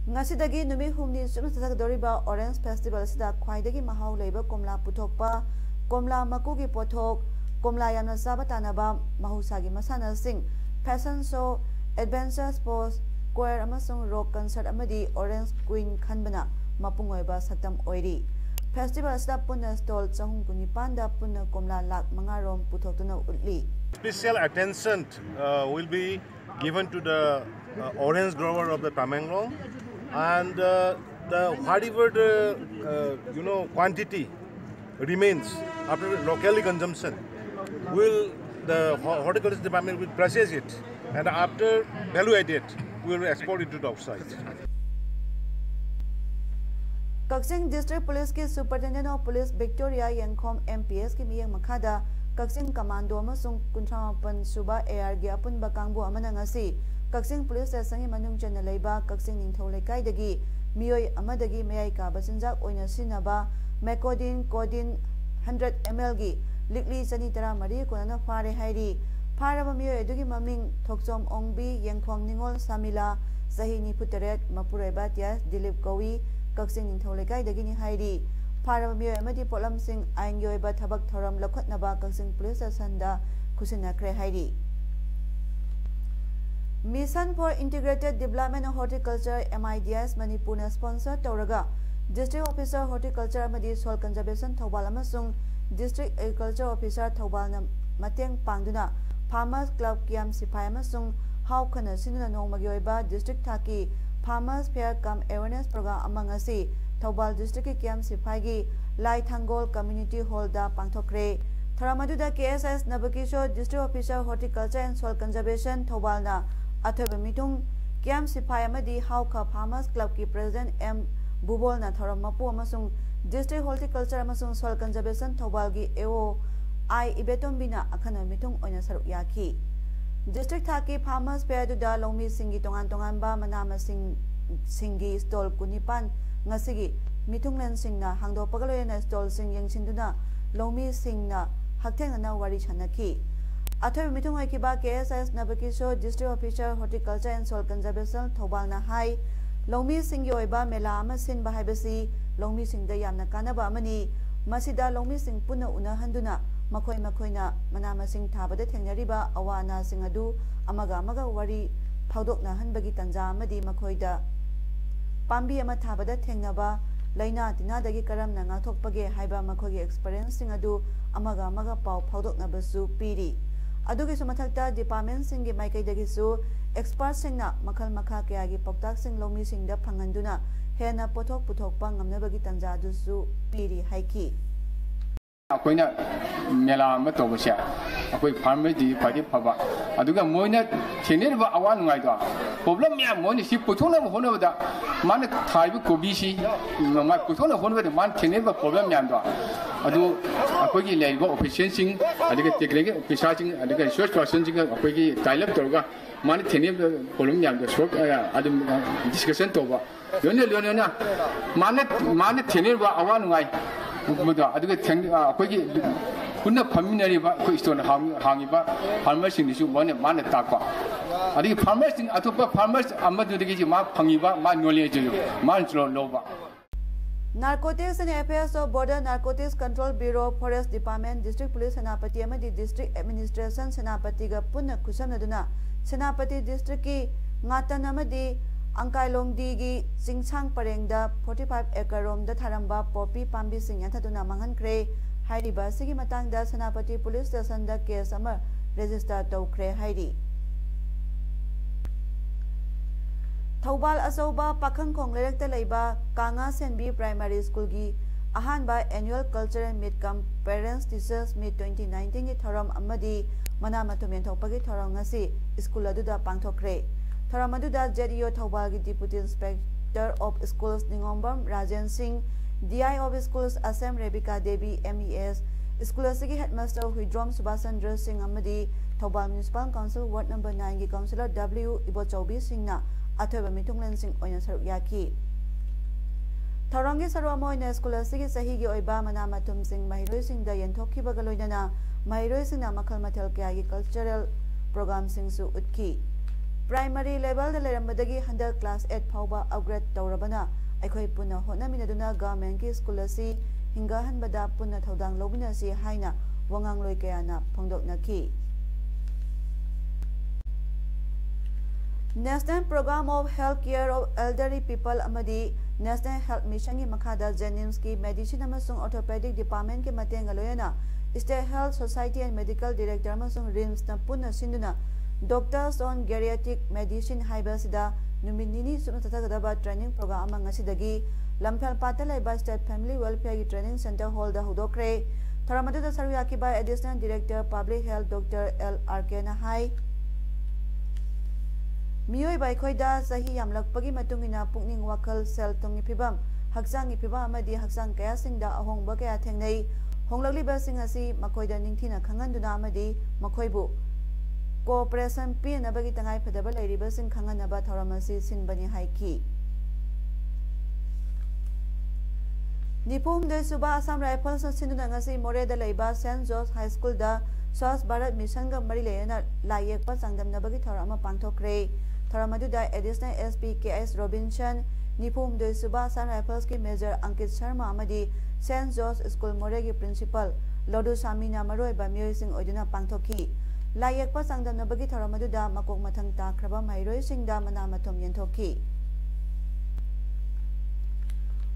ꯉꯁꯤꯗꯒꯤ ꯅꯨꯃꯤꯠ ꯍꯨꯝꯅꯤ ꯆꯨꯞꯅ ꯆꯠꯊꯒꯗꯧꯔꯤꯕ Orange Festival ꯑꯁꯤꯗ ꯈ꯭ꯋꯥꯏꯗꯒꯤ ꯃꯍꯥꯎ ꯂꯩꯕ ꯀꯣꯝꯂꯥ ꯄꯨꯊꯣꯛꯄ, ꯀꯣꯝꯂꯥ ꯃꯀꯨꯒꯤ ꯄꯣꯠꯊꯣꯛ, ꯀꯣꯝꯂꯥ ꯌꯥꯝꯅ ꯆꯥꯕ ꯇꯥꯅꯕ, ꯃꯍꯧꯁꯥꯒꯤ ꯃꯁꯥꯟꯅꯁꯤꯡ, fashion show, adventure sports, choir ꯑꯃꯁꯨꯡ rock concert ꯑꯃꯗꯤ Orange Queen ꯈꯟꯕꯅ ꯃꯄꯨꯡ ꯑꯣꯏꯕ ꯁꯛꯇꯝ ꯑꯣꯏꯔꯤ꯫ Festival ꯑꯁꯤꯗ ꯄꯨꯟꯅ stall ꯆꯍꯨꯝ ꯀꯨꯟꯅꯤꯄꯥꯟꯗ ꯄꯨꯟꯅ ꯀꯣꯝꯂꯥ ꯂꯥꯈ ꯃꯉꯥ ꯔꯣꯝ ꯄꯨꯊꯣꯛꯇꯨꯅ ꯎꯠꯂꯤ꯫ Special attention uh, will be given to the uh, orange grower of the Tamenglong, and uh, the whatever the uh, you know quantity remains after locally consumption, will the ho- horticulture department will process it, and after value added, we will export it to the outside. Kakching District Police ꯀꯤ Superintendent of Police Victoria ꯌꯦꯡꯈꯣꯝ M P S ꯀꯤ ꯃꯤꯠꯌꯦꯡ ꯃꯈꯥꯗ ꯀꯛꯆꯤꯡ Commando ꯑꯃꯁꯨꯡ ꯀꯨꯟꯊ꯭ꯔꯥ ꯃꯥꯄꯟ ꯁꯨꯕ A R ꯒꯤ ꯑꯄꯨꯟꯕ ꯀꯥꯡꯕꯨ ꯑꯃꯅ ꯉꯁꯤ ꯀꯛꯆꯤꯡ Police Station ꯒꯤ ꯃꯅꯨꯡ ꯆꯟꯅ ꯂꯩꯕ ꯀꯛꯆꯤꯡ ꯅꯤꯡꯊꯧ ꯂꯩꯀꯥꯏꯗꯒꯤ ꯃꯤꯑꯣꯏ ꯑꯃꯗꯒꯤ ꯃꯌꯥꯏ ꯀꯥꯕ ꯆꯤꯟꯖꯥꯛ ꯑꯣꯏꯅ ꯁꯤꯖꯤꯟꯅꯕ Mecodin Codeine hundred M L ꯒꯤ ꯂꯤꯛꯂꯤ ꯆꯅꯤ ꯇꯔꯥ ꯃꯔꯤ ꯀꯣꯟꯅꯅ ꯐꯥꯔꯦ ꯍꯥꯏꯔꯤ꯫ ꯐꯥꯔꯕ ꯃꯤꯑꯣꯏ ꯑꯗꯨꯒꯤ ꯃꯃꯤꯡ ꯊꯣꯛꯆꯣꯝ ꯑꯣꯡꯕꯤ, ꯌꯦꯡꯈꯣꯝ ꯅꯤꯉꯣꯜ ꯁꯥꯃꯤꯂꯥ, ꯆꯍꯤ ꯅꯤꯐꯨ ꯇꯔꯦꯠ, ꯃꯄꯨꯔꯣꯏꯕ ꯇꯤꯌꯥꯁ ꯗꯤꯂꯤꯞ ꯀꯧꯏ, ꯀꯛꯆꯤꯡ ꯅꯤꯡꯊꯧ ꯂꯩꯀꯥꯏꯗꯒꯤꯅꯤ ꯍꯥꯏꯔꯤ꯫ ꯐꯥꯔꯕ ꯃꯤꯑꯣꯏ ꯑꯃꯗꯤ ꯄꯣꯠꯂꯝꯁꯤꯡ ꯑꯥꯏꯟꯒꯤ ꯑꯣꯏꯕ ꯊꯕꯛ ꯊꯧꯔꯝ ꯂꯧꯈꯠꯅꯕ ꯀꯛꯆꯤꯡ Police Station ꯗ ꯈꯨꯠꯁꯤꯟꯅꯈ꯭ꯔꯦ ꯍꯥꯏꯔꯤ꯫ Mission for Integrated Development of Horticulture, M I D S, ꯃꯅꯤꯄꯨꯔꯅ sponsor ꯇꯧꯔꯒ District Officer Horticulture ꯑꯃꯗꯤ Soil Conservation ꯊꯧꯕꯥꯜ ꯑꯃꯁꯨꯡ District Agriculture Officer ꯊꯧꯕꯥꯜꯅ ꯃꯇꯦꯡ ꯄꯥꯡꯗꯨꯅ Farmers Club, ꯀꯤꯌꯥꯝ ꯁꯤꯐꯥꯏ ꯑꯃꯁꯨꯡ ꯍꯥꯎ ꯈꯟꯅ ꯁꯤꯟꯗꯨꯅ ꯅꯣꯡꯃꯒꯤ ꯑꯣꯏꯕ district ꯊꯥꯛꯀꯤ Farmers Fair cum Awareness Program ꯑꯃ ꯉꯁꯤ ꯊꯧꯕꯥꯜ district ꯀꯤ ꯀꯤꯌꯥꯝ ꯁꯤꯐꯥꯏꯒꯤ ꯂꯥꯏꯊꯥꯡꯒꯣꯜ Community Hall ꯗ ꯄꯥꯡꯊꯣꯛꯈ꯭ꯔꯦ꯫ ꯊꯧꯔꯝ ꯑꯗꯨꯗ K S S ꯅꯕꯀꯤꯁꯣꯔ, District Officer Horticulture and Soil Conservation ꯊꯧꯕꯥꯜꯅ ꯑꯊꯣꯏꯕ ꯃꯤꯊꯨꯡ, ꯀꯤꯌꯥꯝ ꯁꯤꯐꯥꯏ ꯑꯃꯗꯤ ꯍꯥꯎꯈ Farmers Club ꯀꯤ President M ꯕꯨꯕꯣꯜꯅ ꯊꯧꯔꯝ ꯃꯄꯨ ꯑꯃꯁꯨꯡ District Horticulture ꯑꯃꯁꯨꯡ Soil Conservation ꯊꯧꯕꯥꯜꯒꯤ A O I ꯏꯕꯦꯇꯣꯝꯕꯤꯅ ꯑꯈꯟꯅꯕ ꯃꯤꯊꯨꯡ ꯑꯣꯏꯅ ꯁꯔꯨꯛ ꯌꯥꯈꯤ꯫ District ꯊꯥꯛꯀꯤ Farmers Fair ꯑꯗꯨꯗ ꯂꯧꯃꯤꯁꯤꯡꯒꯤ ꯇꯣꯉꯥꯟ ꯇꯣꯉꯥꯟꯕ ꯃꯅꯥ ꯃꯁꯤꯡ ꯁꯤꯡꯒꯤ stall ꯀꯨꯟꯅꯤꯄꯥꯟ ꯉꯁꯤꯒꯤ ꯃꯤꯊꯨꯡꯂꯦꯟꯁꯤꯡꯅ ꯍꯥꯡꯗꯣꯛꯄꯒ ꯂꯣꯏꯅꯅ stallꯁꯤꯡ ꯌꯦꯡꯁꯤꯟꯗꯨꯅ ꯂꯧꯃꯤꯁꯤꯡꯅ ꯍꯛꯊꯦꯡꯅꯅ ꯋꯥꯔꯤ ꯁꯥꯟꯅꯈꯤ꯫ ꯑꯊꯣꯏꯕ ꯃꯤꯊꯨꯡ ꯑꯣꯏꯈꯤꯕ ꯀꯦ ꯑꯦꯁ ꯑꯦꯁ ꯅꯕꯀꯤꯁꯣꯔ, District Officer Horticulture and Soil Conservation ꯊꯧꯕꯥꯜꯅ ꯍꯥꯏ, ꯂꯧꯃꯤꯁꯤꯡꯒꯤ ꯑꯣꯏꯕ ꯃꯦꯂꯥ ꯑꯃ ꯁꯤꯟꯕ ꯍꯥꯏꯕꯁꯤ ꯂꯧꯃꯤꯁꯤꯡꯗ ꯌꯥꯝꯅ ꯀꯥꯟꯅꯕ ꯑꯃꯅꯤ꯫ ꯃꯁꯤꯗ ꯂꯧꯃꯤꯁꯤꯡ ꯄꯨꯟꯅ ꯎꯅꯍꯟꯗꯨꯅ ꯃꯈꯣꯏ ꯃꯈꯣꯏꯅ ꯃꯅꯥ ꯃꯁꯤꯡ ꯊꯥꯕꯗ ꯊꯦꯡꯅꯔꯤꯕ ꯑꯋꯥ ꯑꯅꯥꯁꯤꯡ ꯑꯗꯨ ꯑꯃꯒ ꯑꯃꯒ ꯋꯥꯔꯤ ꯐꯥꯎꯗꯣꯛꯅꯍꯟꯕꯒꯤ ꯇꯥꯟꯖꯥ ꯑꯃꯗꯤ ꯃꯈꯣꯏꯗ ꯄꯥꯝꯕꯤ ꯑꯃ ꯊꯥꯕꯗ ꯊꯦꯡꯅꯕ ꯂꯥꯏꯅꯥ ꯇꯤꯟꯅꯥꯗꯒꯤ ꯀꯔꯝꯅ ꯉꯥꯛꯊꯣꯛꯄꯒꯦ ꯍꯥꯏꯕ ꯃꯈꯣꯏꯒꯤ experienceꯁꯤꯡ ꯑꯗꯨ ꯑꯃꯒ ꯑꯃꯒ ꯄꯥꯎ ꯐꯥꯎꯗꯣꯛꯅꯕꯁꯨ ꯄꯤꯔꯤ꯫ ꯑꯗꯨꯒꯤꯁꯨ ꯃꯊꯛꯇ departmentꯁꯤꯡꯒꯤ ꯃꯥꯏꯀꯩꯗꯒꯤꯁꯨ expertꯁꯤꯡꯅ ꯃꯈꯜ ꯃꯈꯥ ꯀꯌꯥꯒꯤ ꯄꯥꯎꯇꯥꯛꯁꯤꯡ ꯂꯧꯃꯤꯁꯤꯡꯗ ꯐꯪꯍꯟꯗꯨꯅ ꯍꯦꯟꯅ ꯄꯣꯠꯊꯣꯛ ꯄꯨꯊꯣꯛꯄ ꯉꯝꯅꯕꯒꯤ ꯇꯥꯟꯖꯥ ꯑꯗꯨꯁꯨ ꯄꯤꯔꯤ ꯍꯥꯏꯈꯤ꯫ ꯑꯩꯈꯣꯏꯅ ꯃꯦꯂꯥ ꯑꯃ ꯇꯧꯕꯁꯦ ꯑꯩꯈꯣꯏ farmerꯗꯤ ꯈ꯭ꯋꯥꯏꯗꯒꯤ ꯐꯕ, ꯑꯗꯨꯒ ꯃꯣꯏꯅ ꯊꯦꯡꯅꯔꯤꯕ ꯑꯋꯥ ꯅꯨꯡꯉꯥꯏꯗꯣ, problem ꯃꯌꯥꯝ ꯃꯣꯏꯅ ꯁꯤ ꯄꯨꯊꯣꯛꯅꯕ ꯍꯣꯠꯅꯕꯗ ꯃꯥꯅ ꯊꯥꯔꯤꯕ ꯀꯣꯕꯤꯁꯤ ꯃꯥ ꯄꯨꯊꯣꯛꯅꯕ ꯍꯣꯠꯅꯕꯗ ꯃꯥꯅ ꯊꯦꯡꯅꯔꯤꯕ problem ꯃꯌꯥꯝꯗꯣ ꯑꯗꯨ ꯑꯩꯈꯣꯏꯒꯤ ꯂꯩꯔꯤꯕ officialꯁꯤꯡ, ꯑꯗꯨꯒ technical officerꯁꯤꯡ, ꯑꯗꯨꯒ resource personꯁꯤꯡꯒ ꯑꯩꯈꯣꯏꯒꯤ tie up ꯇꯧꯔꯒ ꯃꯥꯅ ꯊꯦꯡꯅꯔꯤꯕ problem ꯃꯌꯥꯝꯗꯣ solve ꯑꯗꯨꯝ discussion ꯇꯧꯕ, ꯂꯣꯏꯅ ꯂꯣꯏꯅꯅ ꯃꯥꯅ ꯃꯥꯅ ꯊꯦꯡꯅꯔꯤꯕ ꯑꯋꯥ ꯅꯨꯡꯉꯥꯏ ꯃꯗꯣ, ꯑꯗꯨꯒ ꯊꯦꯡ ꯑꯩꯈꯣꯏꯒꯤ ꯄꯨꯟꯅ ꯐꯝꯃꯤꯟꯅꯔꯤꯕ ꯑꯩꯈꯣꯏ stall ꯍꯥꯡ- ꯍꯥꯡꯉꯤꯕ farmerꯁꯤꯡꯗꯨꯁꯨ ꯃꯣꯏꯅ ꯃꯥꯅ ꯇꯥꯛꯄ, ꯑꯗꯒꯤ farmerꯁꯤꯡ ꯑꯇꯣꯞꯄ farmers ꯑꯃꯗꯨꯗꯒꯤꯁꯨ ꯃꯥ ꯐꯪꯉꯤꯕ ꯃꯥ knowledgeꯗꯨ ꯃꯥꯅꯁꯨ ꯂꯧꯕ꯫ Narcotics and Affairs of Border, Narcotics Control Bureau, Forest Department, District Police Senapati ꯑꯃꯗꯤ District Administration ꯁꯦꯅꯥꯄꯇꯤꯒ ꯄꯨꯟꯅ ꯈꯨꯠꯁꯝꯅꯗꯨꯅ ꯁꯦꯅꯥꯄꯇꯤ districtꯀꯤ ꯉꯥꯇꯟ ꯑꯃꯗꯤ ꯑꯪꯀꯥꯏꯂꯣꯡꯗꯤꯒꯤ ꯆꯤꯡꯁꯥꯡ ꯄꯔꯦꯡꯗ forty five acre ꯔꯣꯝꯗ ꯊꯥꯔꯝꯕ ꯄꯣꯄꯤ ꯄꯥꯝꯕꯤꯁꯤꯡ ꯌꯥꯟꯊꯠꯇꯨꯅ ꯃꯥꯡꯍꯟꯈ꯭ꯔꯦ꯫ ꯍꯥꯏꯔꯤꯕ ꯑꯁꯤꯒꯤ ꯃꯇꯥꯡꯗ ꯁꯦꯅꯥꯄꯇꯤ police stationꯗ case ꯑꯃ register ꯇꯧꯈ꯭ꯔꯦ ꯍꯥꯏꯔꯤ꯫ ꯊꯧꯕꯥꯜ ꯑꯆꯧꯕ ꯄꯥꯈꯪꯈꯣꯡ ꯂꯩꯔꯛꯇ ꯂꯩꯕ ꯀꯥꯉꯥ ꯁꯦꯟꯕꯤ Primary Schoolꯒꯤ ꯑꯍꯥꯟꯕ Annual Cultural Meet cum Parents Teachers Meet twenty nineteenꯒꯤ ꯊꯧꯔꯝ ꯑꯃꯗꯤ ꯃꯅꯥ ꯃꯊꯨꯝ ꯌꯦꯟꯊꯣꯛꯄꯒꯤ ꯊꯧꯔꯝ ꯉꯁꯤ school ꯑꯗꯨꯗ ꯄꯥꯡꯊꯣꯛꯈ꯭ꯔꯦ꯫ ꯊꯧꯔꯝ ꯑꯗꯨꯗ ZEO ꯊꯧꯕꯥꯜꯒꯤ Deputy Inspector of Schools ꯅꯤꯉꯣꯝꯕꯝ Rajen ꯁꯤꯡ, DI of Schools ꯑꯁꯦꯝ Rebika Devi, MES, school ꯑꯁꯤꯒꯤ headmaster ꯍꯨꯏꯗ꯭ꯔꯣꯝ ꯁꯨꯕꯥꯁ ꯆꯟꯗ꯭ꯔ ꯁꯤꯡ ꯑꯃꯗꯤ Thoubal Municipal Council Ward number nineꯒꯤ councillor W ꯏꯕꯣꯆꯧꯕꯤ ꯁꯤꯡꯅ ꯑꯊꯣꯏꯕ ꯃꯤꯊꯨꯡꯂꯦꯟꯁꯤꯡ ꯑꯣꯏꯅ ꯁꯔꯨꯛ ꯌꯥꯈꯤ꯫ ꯊꯧꯔꯝꯒꯤ ꯁꯔꯨꯛ ꯑꯃ ꯑꯣꯏꯅ ꯁ꯭ꯀꯨꯜ ꯑꯁꯤꯒꯤ ꯆꯍꯤꯒꯤ ꯑꯣꯏꯕ ꯃꯅꯥ ꯃꯊꯨꯝꯁꯤꯡ ꯃꯍꯩꯔꯣꯏꯁꯤꯡꯗ ꯌꯦꯟꯊꯣꯛꯈꯤꯕꯒ ꯂꯣꯏꯅꯅ ꯃꯍꯩꯔꯣꯏꯁꯤꯡꯅ ꯃꯈꯜ ꯃꯊꯦꯜ ꯀꯌꯥꯒꯤ ꯀꯜꯆꯔꯦꯜ ꯄ꯭ꯔꯣꯒ꯭ꯔꯥꯝꯁꯤꯡꯁꯨ ꯎꯠꯈꯤ꯫ ꯄ꯭ꯔꯥꯏꯃꯔꯤ ꯂꯦꯚꯦꯜꯗ ꯂꯩꯔꯝꯕꯗꯒꯤ ꯍꯟꯗꯛ ꯀ꯭ꯂꯥꯁ ꯑꯩꯠ ꯐꯥꯎꯕ ꯑꯞꯒ꯭ꯔꯦꯗ ꯇꯧꯔꯕꯅ ꯑꯩꯈꯣꯏ ꯄꯨꯟꯅ ꯍꯣꯠꯅꯃꯤꯟꯅꯗꯨꯅ ꯒꯚꯔꯟꯃꯦꯟꯠꯀꯤ ꯁ꯭ꯀꯨꯜ ꯑꯁꯤ ꯍꯤꯡꯒꯠꯍꯟꯕꯗ ꯄꯨꯟꯅ ꯊꯧꯗꯥꯡ ꯂꯧꯃꯤꯟꯅꯁꯤ ꯍꯥꯏꯅ ꯋꯥꯉꯥꯡꯂꯣꯏ ꯀꯌꯥꯅ ꯐꯣꯡꯗꯣꯛꯅꯈꯤ꯫ National Program of Health Care of Elderly People ꯑꯃꯗꯤ National Health Missionꯒꯤ ꯃꯈꯥꯗ JNIMSꯀꯤ Medicine ꯑꯃꯁꯨꯡ Orthopedic Departmentꯀꯤ ꯃꯇꯦꯡꯒ ꯂꯣꯏꯅꯅ State Health Society and Medical Director ꯑꯃꯁꯨꯡ RIMSꯅ ꯄꯨꯟꯅ ꯁꯤꯟꯗꯨꯅ Doctors on Geriatric Medicine ꯍꯥꯏꯕ ꯑꯁꯤꯗ ꯅꯨꯃꯤꯠ ꯅꯤꯅꯤ ꯆꯨꯞꯅ ꯆꯠꯊꯒꯗꯕ training program ꯑꯃ ꯉꯁꯤꯗꯒꯤ ꯂꯝꯐꯦꯜꯄꯥꯠꯇ ꯂꯩꯕ State Family Welfareꯒꯤ Training Center Hallꯗ ꯍꯧꯗꯣꯛꯈ꯭ꯔꯦ꯫ ꯊꯧꯔꯝ ꯑꯗꯨꯗ ꯁꯔꯨꯛ ꯌꯥꯈꯤꯕ Additional Director Public Health Doctor L R Kꯅ ꯍꯥꯏ, ꯃꯤꯑꯣꯏꯕ ꯑꯩꯈꯣꯏꯗ ꯆꯍꯤ ꯌꯥꯝꯂꯛꯄꯒꯤ ꯃꯇꯨꯡ ꯏꯟꯅ ꯄꯨꯛꯅꯤꯡ, ꯋꯥꯈꯜ, ꯁꯦꯜ ꯊꯨꯝꯒꯤ ꯐꯤꯕꯝ, ꯍꯛꯆꯥꯡꯒꯤ ꯐꯤꯕꯝ ꯑꯃꯗꯤ ꯍꯛꯆꯥꯡ ꯀꯌꯥꯁꯤꯡꯗ ꯑꯍꯣꯡꯕ ꯀꯌꯥ ꯊꯦꯡꯅꯩ꯫ ꯍꯣꯡꯂꯛꯂꯤꯕꯁꯤꯡ ꯑꯁꯤ ꯃꯈꯣꯏꯗ ꯅꯤꯡꯊꯤꯅ ꯈꯪꯍꯟꯗꯨꯅ ꯑꯃꯗꯤ ꯃꯈꯣꯏꯕꯨ cooperation ꯄꯤꯅꯅꯕꯒꯤ ꯇꯉꯥꯏꯐꯗꯕ ꯂꯩꯔꯤꯕꯁꯤꯡ ꯈꯪꯍꯟꯅꯕ ꯊꯧꯔꯝ ꯑꯁꯤ ꯁꯤꯟꯕꯅꯤ ꯍꯥꯏꯈꯤ꯫ ꯅꯤꯐꯨ ꯍꯨꯝꯗꯣꯏ ꯁꯨꯕ Assam Riflesꯅ ꯁꯤꯟꯗꯨꯅ ꯉꯁꯤ ꯃꯣꯔꯦꯗ ꯂꯩꯕ Saint George High Schoolꯗ Swachh Bharat Missionꯒ ꯃꯔꯤ ꯂꯩꯅꯅ ꯂꯥꯏ ꯌꯦꯛꯄ ꯆꯥꯡꯗꯝꯅꯕꯒꯤ ꯊꯧꯔꯝ ꯑꯃ ꯄꯥꯡꯊꯣꯛꯈ꯭ꯔꯦ꯫ ꯊꯧꯔꯝ ꯑꯗꯨꯗ Additional SP K S Robinson, ꯅꯤꯐꯨ ꯍꯨꯝꯗꯣꯏ ꯁꯨꯕ Assam Riflesꯀꯤ Major Ankit Sharma ꯑꯃꯗꯤ Saint George School ꯃꯣꯔꯦꯒꯤ Principal ꯂꯣꯗꯨ ꯁꯥꯃꯤꯅ ꯃꯔꯨꯑꯣꯏꯕ ꯃꯤꯑꯣꯏꯁꯤꯡ ꯑꯣꯏꯗꯨꯅ ꯄꯥꯡꯊꯣꯛꯈꯤ꯫ ꯂꯥꯏ ꯌꯦꯛꯄ ꯆꯥꯡꯗꯝꯅꯕꯒꯤ ꯊꯧꯔꯝ ꯑꯗꯨꯗ ꯃꯀꯣꯛ ꯃꯊꯪ ꯇꯥꯈ꯭ꯔꯕ ꯃꯍꯩꯔꯣꯏꯁꯤꯡꯗ ꯃꯅꯥ ꯃꯊꯨꯝ ꯌꯦꯟꯊꯣꯛꯈꯤ꯫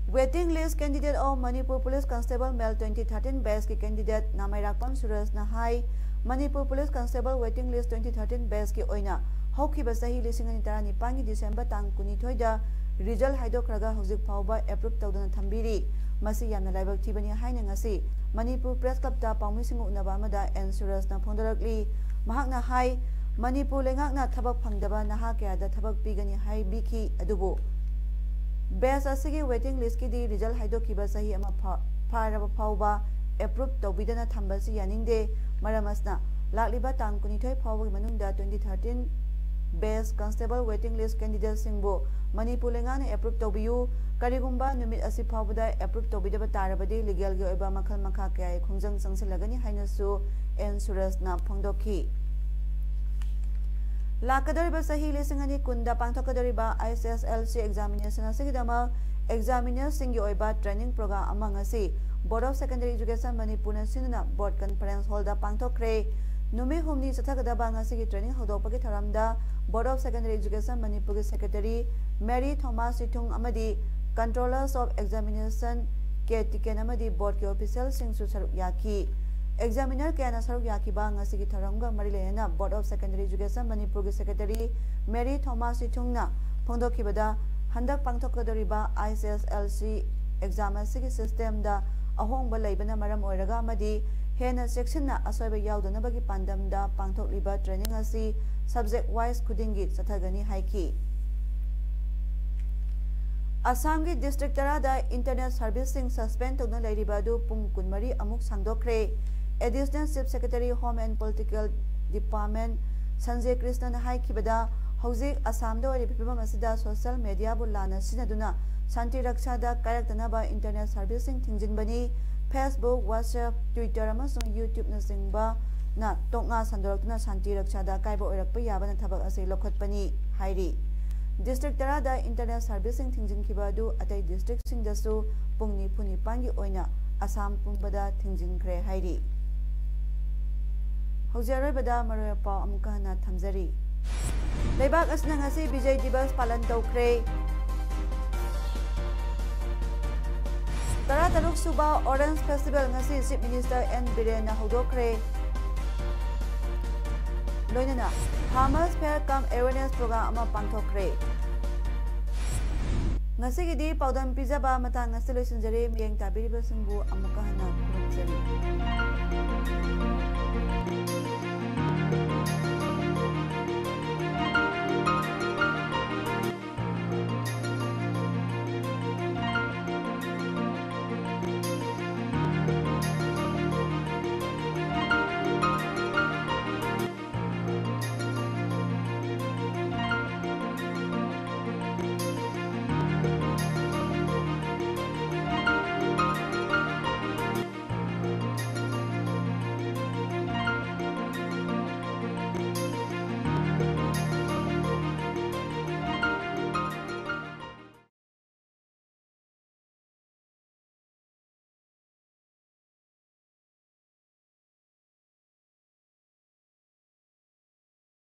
Waiting list candidate of Manipur Police Constable Male twenty thirteen batchꯀꯤ candidate ꯅꯥꯃꯩꯔꯥꯛꯄꯝ ꯁꯨꯔꯖꯅ high, Manipur Police Constable waiting list twenty thirteen batchꯀꯤ ꯑꯣꯏꯅ ꯍꯧꯈꯤꯕ ꯆꯍꯤ ꯂꯤꯁꯤꯡ ꯑꯅꯤ ꯇꯔꯥꯅꯤꯄꯥꯟꯒꯤ December ꯇꯥꯡ ꯀꯨꯟꯅꯤꯊꯣꯏꯗ result ꯍꯥꯏꯗꯣꯛꯈ꯭ꯔꯒ ꯍꯧꯖꯤꯛ ꯐꯥꯎꯕ approve ꯇꯧꯗꯅ ꯊꯝꯕꯤꯔꯤ꯫ ꯃꯁꯤ ꯌꯥꯝꯅ ꯂꯥꯏꯕꯛ ꯊꯤꯕꯅꯤ ꯍꯥꯏꯅ ꯉꯁꯤ ꯃꯅꯤꯄꯨꯔ Press Clubꯇ ꯄꯥꯎꯃꯤꯁꯤꯡꯒ ꯎꯅꯕ ꯑꯃꯗ ꯑꯦꯟ ꯁꯨꯔꯖꯅ ꯐꯣꯡꯗꯣꯔꯛꯂꯤ꯫ ꯃꯍꯥꯛꯅ ꯍꯥꯏ, ꯃꯅꯤꯄꯨꯔ ꯂꯩꯉꯥꯛꯅ ꯊꯕꯛ ꯐꯪꯗꯕ ꯅꯍꯥ ꯀꯌꯥꯗ ꯊꯕꯛ ꯄꯤꯒꯅꯤ ꯍꯥꯏꯕꯤꯈꯤ, ꯑꯗꯨꯕꯨ batch ꯑꯁꯤꯒꯤ waiting listꯀꯤꯗꯤ result ꯍꯥꯏꯗꯣꯛꯈꯤꯕ ꯆꯍꯤ ꯑꯃ ꯐꯥ-, ꯐꯥꯔꯕ ꯐꯥꯎꯕ approve ꯇꯧꯕꯤꯗꯅ ꯊꯝꯕꯁꯤ ꯌꯥꯅꯤꯡꯗꯦ꯫ ꯃꯔꯝ ꯑꯁꯤꯅ ꯂꯥꯛꯂꯤꯕ ꯇꯥꯡ ꯀꯨꯟꯅꯤꯊꯣꯏ ꯐꯥꯎꯕꯒꯤ ꯃꯅꯨꯡꯗ twenty thirteen Best Constable Waiting List Candidatesꯁꯤꯡꯕꯨ Manipur ꯂꯩꯉꯥꯛꯅ approve ꯇꯧꯕꯤꯌꯨ꯫ ꯀꯔꯤꯒꯨꯝꯕ ꯅꯨꯃꯤꯠ ꯑꯁꯤ ꯐꯥꯎꯕꯗ approve ꯇꯧꯕꯤꯗꯕ ꯇꯥꯔꯕꯗꯤ legalꯒꯤ ꯑꯣꯏꯕ ꯃꯈꯜ ꯃꯈꯥ ꯀꯌꯥꯒꯤ ꯈꯣꯡꯖꯪ ꯆꯪꯁꯤꯜꯂꯒꯅꯤ ꯍꯥꯏꯅꯁꯨ ꯑꯦꯟ ꯁꯨꯔꯖꯅ ꯐꯣꯡꯗꯣꯛꯈꯤ꯫ ꯂꯥꯛꯀꯗꯧꯔꯤꯕ ꯆꯍꯤ ꯂꯤꯁꯤꯡ ꯑꯅꯤ ꯀꯨꯟꯗ ꯄꯥꯡꯊꯣꯛꯀꯗꯧꯔꯤꯕ I C S L C examination ꯑꯁꯤꯒꯤꯗꯃꯛ examinerꯁꯤꯡꯒꯤ ꯑꯣꯏꯕ training program ꯑꯃ ꯉꯁꯤ Board of Secondary Education ꯃꯅꯤꯄꯨꯔꯅ ꯁꯤꯟꯗꯨꯅ Board Conference Hallꯗ ꯄꯥꯡꯊꯣꯛꯈ꯭ꯔꯦ꯫ ꯅꯨꯃꯤꯠ ꯍꯨꯝꯅꯤ ꯆꯠꯊꯒꯗꯕ ꯉꯁꯤꯒꯤ training ꯍꯧꯗꯣꯛꯄꯒꯤ ꯊꯧꯔꯝꯗ Board of Secondary Education ꯃꯅꯤꯄꯨꯔꯒꯤ Secretary ꯃꯦꯔꯤ ꯊꯣꯃꯥꯁ ꯁꯤꯊꯨꯡ ꯑꯃꯗꯤ Controllers of Examination ꯀꯦ ꯇꯤꯀꯦꯟ ꯑꯃꯗꯤ Boardꯀꯤ officialꯁꯤꯡꯁꯨ ꯁꯔꯨꯛ ꯌꯥꯈꯤ꯫ Examiner ꯀꯌꯥꯅ ꯁꯔꯨꯛ ꯌꯥꯈꯤꯕ ꯉꯁꯤꯒꯤ ꯊꯧꯔꯝꯒ ꯃꯔꯤ ꯂꯩꯅꯅ Board of Secondary Education ꯃꯅꯤꯄꯨꯔꯒꯤ Secretary ꯃꯦꯔꯤ ꯊꯣꯃꯥꯁ ꯁꯤꯊꯨꯡꯅ ꯐꯣꯡꯗꯣꯛꯈꯤꯕꯗ, ꯍꯟꯗꯛ ꯄꯥꯡꯊꯣꯛꯀꯗꯧꯔꯤꯕ I C S L C exam ꯑꯁꯤꯒꯤ systemꯗ ꯑꯍꯣꯡꯕ ꯂꯩꯕꯅ ꯃꯔꯝ ꯑꯣꯏꯔꯒ ꯑꯃꯗꯤ ꯍꯦꯟꯅ ꯆꯦꯛꯁꯤꯟꯅ ꯑꯁꯣꯏꯕ ꯌꯥꯎꯗꯅꯕꯒꯤ ꯄꯥꯟꯗꯝꯗ ꯄꯥꯡꯊꯣꯛꯂꯤꯕ training ꯑꯁꯤ subject wise ꯈꯨꯗꯤꯡꯒꯤ ꯆꯠꯊꯒꯅꯤ ꯍꯥꯏꯈꯤ꯫ ꯑꯁꯥꯝꯒꯤ district ꯇꯔꯥꯗ internet serviceꯁꯤꯡ suspend ꯇꯧꯗꯨꯅ ꯂꯩꯔꯤꯕ ꯑꯗꯨ ꯄꯨꯡ ꯀꯨꯟꯃꯔꯤ ꯑꯃꯨꯛ ꯁꯥꯡꯗꯣꯛꯈ꯭ꯔꯦ꯫ Additional Chief Secretary Home and Political Department ꯁꯟꯖꯦ ꯀ꯭ꯔꯤꯁꯅꯅ ꯍꯥꯏꯈꯤꯕꯗ, ꯍꯧꯖꯤꯛ ꯑꯁꯥꯝꯗ ꯑꯣꯏꯔꯤꯕ ꯐꯤꯕꯝ ꯑꯁꯤꯗ social mediaꯕꯨ ꯂꯥꯟꯅ ꯁꯤꯖꯤꯟꯅꯗꯨꯅ ꯁꯥꯟꯇꯤ ꯔꯛꯁꯥꯗ ꯀꯥꯏꯔꯛꯇꯅꯕ internet serviceꯁꯤꯡ ꯊꯤꯡꯖꯤꯟꯕꯅꯤ꯫ Facebook, WhatsApp, Twitter ꯑꯃꯁꯨꯡ YouTubeꯅꯆꯤꯡꯕꯅ ꯇꯣꯛꯉꯥ ꯁꯟꯗꯣꯔꯛꯇꯨꯅ ꯁꯥꯟꯇꯤ ꯔꯛꯁꯥꯗ ꯑꯀꯥꯏꯕ ꯑꯣꯏꯔꯛꯄ ꯌꯥꯕꯅ ꯊꯕꯛ ꯑꯁꯤ ꯂꯧꯈꯠꯄꯅꯤ ꯍꯥꯏꯔꯤ꯫ District ꯇꯔꯥꯗ internet serviceꯁꯤꯡ ꯊꯤꯡꯖꯤꯟꯈꯤꯕ ꯑꯗꯨ ꯑꯇꯩ districtꯁꯤꯡꯗꯁꯨ ꯄꯨꯡ ꯅꯤꯐꯨ ꯅꯤꯄꯥꯟꯒꯤ ꯑꯣꯏꯅ ꯑꯁꯥꯝ ꯄꯨꯝꯕꯗ ꯊꯤꯡꯖꯤꯟꯈ꯭ꯔꯦ ꯍꯥꯏꯔꯤ꯫ ꯍꯧꯖꯤꯛ ꯑꯔꯣꯏꯕꯗ ꯃꯔꯨꯑꯣꯏꯕ ꯄꯥꯎ ꯑꯃꯨꯛꯀ ꯍꯟꯅ ꯊꯝꯖꯔꯤ꯫ ꯂꯩꯕꯥꯛ ꯑꯁꯤꯅ ꯉꯁꯤ ꯕꯤꯖꯌ ꯗꯤꯕꯁ ꯄꯥꯂꯟ ꯇꯧꯈ꯭ꯔꯦ꯫ ꯇꯔꯥꯇꯔꯨꯛ ꯁꯨꯕ Orange Festival ꯉꯁꯤ Chief Minister ꯑꯦꯟ ꯕꯤꯔꯦꯟꯅ ꯍꯧꯗꯣꯛꯈ꯭ꯔꯦ꯫ ꯂꯣꯏꯅꯅ Farmers Fair cum Awareness Program ꯑꯃ ꯄꯥꯡꯊꯣꯛꯈ꯭ꯔꯦ꯫ ꯉꯁꯤꯒꯤꯗꯤ ꯄꯥꯎꯗꯝ ꯄꯤꯖꯕ ꯃꯇꯥꯡ ꯑꯁꯤ ꯂꯣꯏꯁꯤꯟꯖꯔꯦ꯫ ꯃꯤꯠꯌꯦꯡ ꯇꯥꯕꯤꯔꯤꯕꯁꯤꯡꯕꯨ ꯑꯃꯨꯛꯀ ꯍꯟꯅ ꯈꯨꯔꯨꯝꯖꯔꯤ꯫